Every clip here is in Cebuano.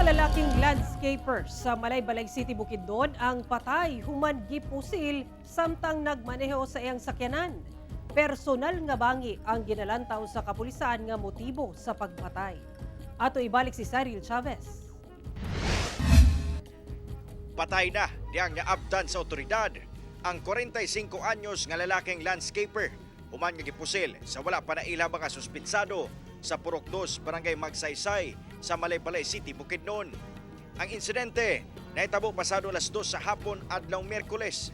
ka lalaking landscaper sa Malaybalay City, Bukidnon ang patay human gipusil samtang nagmaneho sa iyang sakyanan. Personal nga bangi ang ginalantaw sa kapulisan nga motibo sa pagpatay. Ato ibalik si Cyril Chavez. Patay na diyang naabdan sa otoridad ang 45 anyos nga lalaking landscaper human nga gipusil sa wala pa naila mga suspitsado sa Purok 2, Barangay Magsaysay sa Malaybalay City, Bukidnon. Ang insidente nahitabo pasado alas 2 sa hapon adlaw Miyerkules.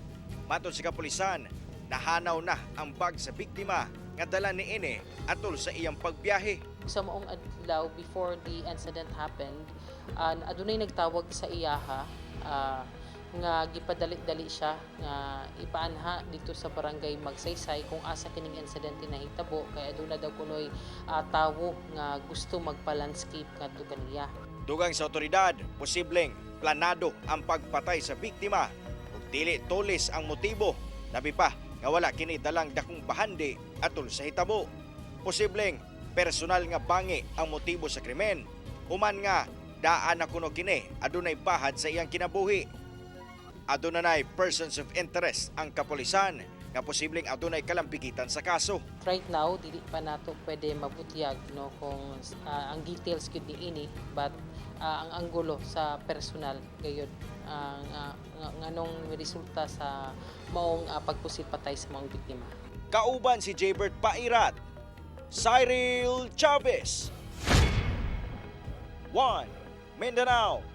Matod sa kapulisan, nahanaw na ang bag sa biktima nga dala niini atol sa iyang pagbiyahe. Sa maong adlaw before the incident happened, adunay nagtawag sa iyaha nga gipadali-dali siya nga ipaanha dito sa Barangay Magsaysay kung asa kining incident nahitabo kay aduna daw kunoy tawo nga gusto magpa-landscape ngadto kaniya. Dugang sa otoridad, posibleng planado ang pagpatay sa biktima ug dili tulis ang motibo. Labi pa nga wala kini dalang dakong bahandi atol sa hitabo. Posibleng personal nga bangi ang motibo sa krimen. Human nga daan na kuno kini adunay bahad sa iyang kinabuhi. Aduna nay persons of interest ang kapulisan nga posibleng adunay kalampigitan sa kaso. Right now, dili pa nato pwede mabutyag, no, kung ang details gyud niini, but ang anggulo sa personal gayud ang nganong resulta sa maong pagpusil patay sa maong biktima. Kauban si Jaybert Pairat, Cyril Chavez. 1 Mindanao.